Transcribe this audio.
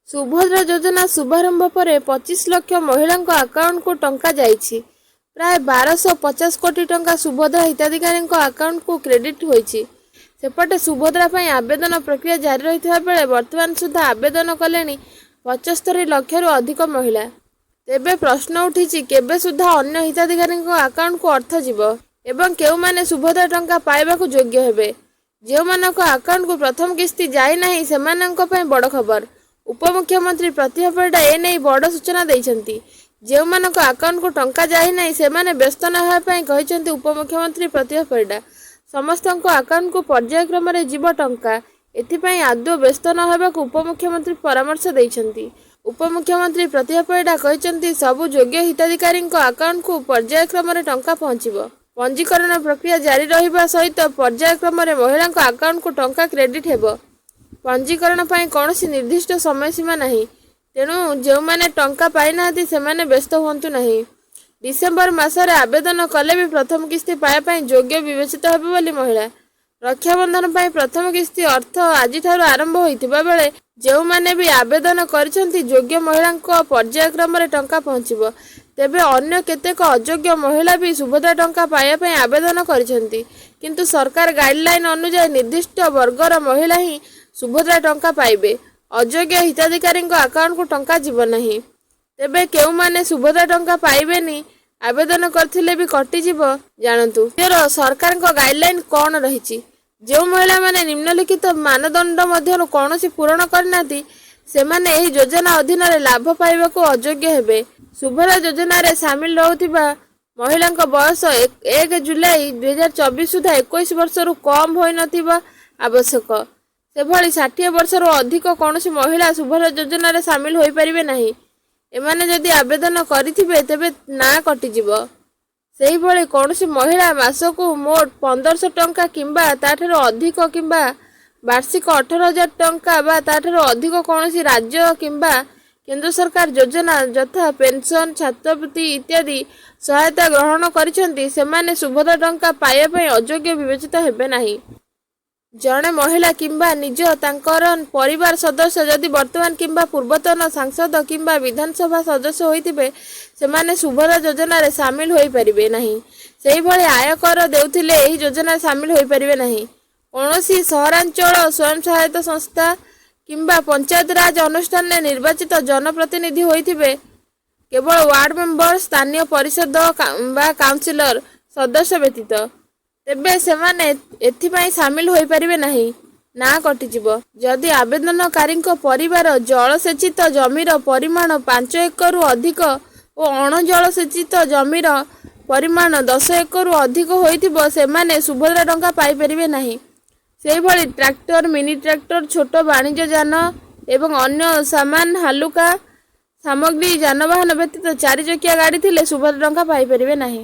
ସୁଭଦ୍ରା ଯୋଜନା ଶୁଭାରମ୍ଭ ପରେ 25 ଲକ୍ଷ ମହିଳାଙ୍କ ଆକାଉଣ୍ଟକୁ ଟଙ୍କା ଯାଇଛି। ପ୍ରାୟ 1250 କୋଟି ଟଙ୍କା ସୁଭଦ୍ରା ହିତାଧିକାରୀଙ୍କ ଆକାଉଣ୍ଟକୁ କ୍ରେଡିଟ୍ ହୋଇଛି। ସେପଟେ ସୁଭଦ୍ରା ପାଇଁ ଆବେଦନ ପ୍ରକ୍ରିୟା ଜାରି ରହିଥିବା ବେଳେ ବର୍ତ୍ତମାନ ସୁଦ୍ଧା ଆବେଦନ କଲେଣି 75 ଲକ୍ଷରୁ ଅଧିକ ମହିଳା। ତେବେ ପ୍ରଶ୍ନ ଉଠିଛି, କେବେ ସୁଦ୍ଧା ଅନ୍ୟ ହିତାଧିକାରୀଙ୍କ ଆକାଉଣ୍ଟକୁ ଅର୍ଥ ଯିବ ଏବଂ କେଉଁମାନେ ସୁଭଦ୍ରା ଟଙ୍କା ପାଇବାକୁ ଯୋଗ୍ୟ ହେବେ? ଯେଉଁମାନଙ୍କ ଆକାଉଣ୍ଟକୁ ପ୍ରଥମ କିସ୍ତି ଯାଇନାହିଁ, ସେମାନଙ୍କ ପାଇଁ ବଡ଼ ଖବର। ଉପମୁଖ୍ୟମନ୍ତ୍ରୀ ପ୍ରତିଭା ପରିଡ଼ା ଏନେଇ ବଡ଼ ସୂଚନା ଦେଇଛନ୍ତି। ଯେଉଁମାନଙ୍କ ଆକାଉଣ୍ଟକୁ ଟଙ୍କା ଯାଇନାହିଁ, ସେମାନେ ବ୍ୟସ୍ତ ନ ହେବା ପାଇଁ କହିଛନ୍ତି ଉପମୁଖ୍ୟମନ୍ତ୍ରୀ ପ୍ରତିଭା ପରିଡ଼ା। ସମସ୍ତଙ୍କ ଆକାଉଣ୍ଟକୁ ପର୍ଯ୍ୟାୟକ୍ରମରେ ଯିବ ଟଙ୍କା। ଏଥିପାଇଁ ଆଦୌ ବ୍ୟସ୍ତ ନ ହେବାକୁ ଉପମୁଖ୍ୟମନ୍ତ୍ରୀ ପରାମର୍ଶ ଦେଇଛନ୍ତି। ଉପମୁଖ୍ୟମନ୍ତ୍ରୀ ପ୍ରତିଭା ପରିଡ଼ା କହିଛନ୍ତି, ସବୁ ଯୋଗ୍ୟ ହିତାଧିକାରୀଙ୍କ ଆକାଉଣ୍ଟକୁ ପର୍ଯ୍ୟାୟକ୍ରମରେ ଟଙ୍କା ପହଞ୍ଚିବ। ପଞ୍ଜୀକରଣ ପ୍ରକ୍ରିୟା ଜାରି ରହିବା ସହିତ ପର୍ଯ୍ୟାୟକ୍ରମରେ ମହିଳାଙ୍କ ଆକାଉଣ୍ଟକୁ ଟଙ୍କା କ୍ରେଡିଟ୍ ହେବ। ପଞ୍ଜୀକରଣ ପାଇଁ କୌଣସି ନିର୍ଦ୍ଦିଷ୍ଟ ସମୟସୀମା ନାହିଁ। ତେଣୁ ଯେଉଁମାନେ ଟଙ୍କା ପାଇନାହାନ୍ତି, ସେମାନେ ବ୍ୟସ୍ତ ହୁଅନ୍ତୁ ନାହିଁ। ଡିସେମ୍ବର ମାସରେ ଆବେଦନ କଲେ ବି ପ୍ରଥମ କିସ୍ତି ପାଇବା ପାଇଁ ଯୋଗ୍ୟ ବିବେଚିତ ହେବେ ବୋଲି ମହିଳା। ରକ୍ଷାବନ୍ଧନ ପାଇଁ ପ୍ରଥମ କିସ୍ତି ଅର୍ଥ ଆଜିଠାରୁ ଆରମ୍ଭ ହୋଇଥିବା ବେଳେ ଯେଉଁମାନେ ବି ଆବେଦନ କରିଛନ୍ତି, ଯୋଗ୍ୟ ମହିଳାଙ୍କ ପର୍ଯ୍ୟାୟକ୍ରମରେ ଟଙ୍କା ପହଞ୍ଚିବ। ତେବେ ଅନ୍ୟ କେତେକ ଅଯୋଗ୍ୟ ମହିଳା ବି ସୁଭଦ୍ରା ଟଙ୍କା ପାଇବା ପାଇଁ ଆବେଦନ କରିଛନ୍ତି। କିନ୍ତୁ ସରକାର ଗାଇଡଲାଇନ ଅନୁଯାୟୀ ନିର୍ଦ୍ଦିଷ୍ଟ ବର୍ଗର ମହିଳା ହିଁ ସୁଭଦ୍ରା ଟଙ୍କା ପାଇବେ। ଅଯୋଗ୍ୟ ହିତାଧିକାରୀଙ୍କ ଆକାଉଣ୍ଟକୁ ଟଙ୍କା ଯିବ ନାହିଁ। ତେବେ କେଉଁମାନେ ସୁଭଦ୍ରା ଟଙ୍କା ପାଇବେନି, ଆବେଦନ କରିଥିଲେ ବି କଟିଯିବ, ଜାଣନ୍ତୁ ରାଜ୍ୟର ସରକାରଙ୍କ ଗାଇଡଲାଇନ କ'ଣ ରହିଛି। ଯେଉଁ ମହିଳାମାନେ ନିମ୍ନଲିଖିତ ମାନଦଣ୍ଡ ମଧ୍ୟରୁ କୌଣସି ପୂରଣ କରିନାହାନ୍ତି, ସେମାନେ ଏହି ଯୋଜନା ଅଧୀନରେ ଲାଭ ପାଇବାକୁ ଅଯୋଗ୍ୟ ହେବେ। ସୁଭଦ୍ରା ଯୋଜନାରେ ସାମିଲ ରହୁଥିବା ମହିଳାଙ୍କ ବୟସ 1 ଜୁଲାଇ 2024 ସୁଦ୍ଧା 21 ବର୍ଷରୁ କମ୍ ହୋଇନଥିବା ଆବଶ୍ୟକ। ସେଭଳି 60 ବର୍ଷରୁ ଅଧିକ କୌଣସି ମହିଳା ସୁଭଦ୍ରା ଯୋଜନାରେ ସାମିଲ ହୋଇପାରିବେ ନାହିଁ। ଏମାନେ ଯଦି ଆବେଦନ କରିଥିବେ, ତେବେ ନାଁ କଟିଯିବ। ସେହିଭଳି କୌଣସି ମହିଳା ମାସକୁ ମୋଟ 1500 ଟଙ୍କା କିମ୍ବା ତାଠାରୁ ଅଧିକ କିମ୍ବା ବାର୍ଷିକ 18,000 ଟଙ୍କା ବା ତାଠାରୁ ଅଧିକ କୌଣସି ରାଜ୍ୟ କିମ୍ବା କେନ୍ଦ୍ର ସରକାର ଯୋଜନା ଯଥା ପେନ୍ସନ୍, ଛାତ୍ରବୃତ୍ତି ଇତ୍ୟାଦି ସହାୟତା ଗ୍ରହଣ କରିଛନ୍ତି, ସେମାନେ ସୁଭଦ୍ରା ଟଙ୍କା ପାଇବା ପାଇଁ ଅଯୋଗ୍ୟ ବିବେଚିତ ହେବେ ନାହିଁ। ଜଣେ ମହିଳା କିମ୍ବା ନିଜ ତାଙ୍କର ପରିବାର ସଦସ୍ୟ ଯଦି ବର୍ତ୍ତମାନ କିମ୍ବା ପୂର୍ବତନ ସାଂସଦ କିମ୍ବା ବିଧାନସଭା ସଦସ୍ୟ ହୋଇଥିବେ, ସେମାନେ ସୁଭଦ୍ରା ଯୋଜନାରେ ସାମିଲ ହୋଇପାରିବେ ନାହିଁ। ସେହିଭଳି ଆୟକର ଦେଉଥିଲେ ଏହି ଯୋଜନାରେ ସାମିଲ ହୋଇପାରିବେ ନାହିଁ। କୌଣସି ସହରାଞ୍ଚଳ ସ୍ୱୟଂ ସହାୟତା ସଂସ୍ଥା କିମ୍ବା ପଞ୍ଚାୟତରାଜ ଅନୁଷ୍ଠାନରେ ନିର୍ବାଚିତ ଜନପ୍ରତିନିଧି ହୋଇଥିବେ, କେବଳ ୱାର୍ଡ ମେମ୍ବର, ସ୍ଥାନୀୟ ପରିଷଦ ବା କାଉନସିଲର ସଦସ୍ୟ ବ୍ୟତୀତ, ତେବେ ସେମାନେ ଏଥିପାଇଁ ସାମିଲ ହୋଇପାରିବେ ନାହିଁ, ନାଁ କଟିଯିବ। ଯଦି ଆବେଦନକାରୀଙ୍କ ପରିବାର ଜଳସେଚିତ ଜମିର ପରିମାଣ 5 ଏକରରୁ ଅଧିକ ଓ ଅଣଜଳସେଚିତ ଜମିର ପରିମାଣ 10 ଏକରରୁ ଅଧିକ ହୋଇଥିବ, ସେମାନେ ସୁଭଦ୍ରା ଟଙ୍କା ପାଇପାରିବେ ନାହିଁ। ସେହିଭଳି ଟ୍ରାକ୍ଟର, ମିନି ଟ୍ରାକ୍ଟର, ଛୋଟ ବାଣିଜ୍ୟ ଯାନ ଏବଂ ଅନ୍ୟ ସାମାନ ହାଲୁକା ସାମଗ୍ରୀ ଯାନବାହନ ବ୍ୟତୀତ ଚାରିଚକିଆ ଗାଡ଼ି ଥିଲେ ସୁଭଦ୍ରା ଟଙ୍କା ପାଇପାରିବେ ନାହିଁ।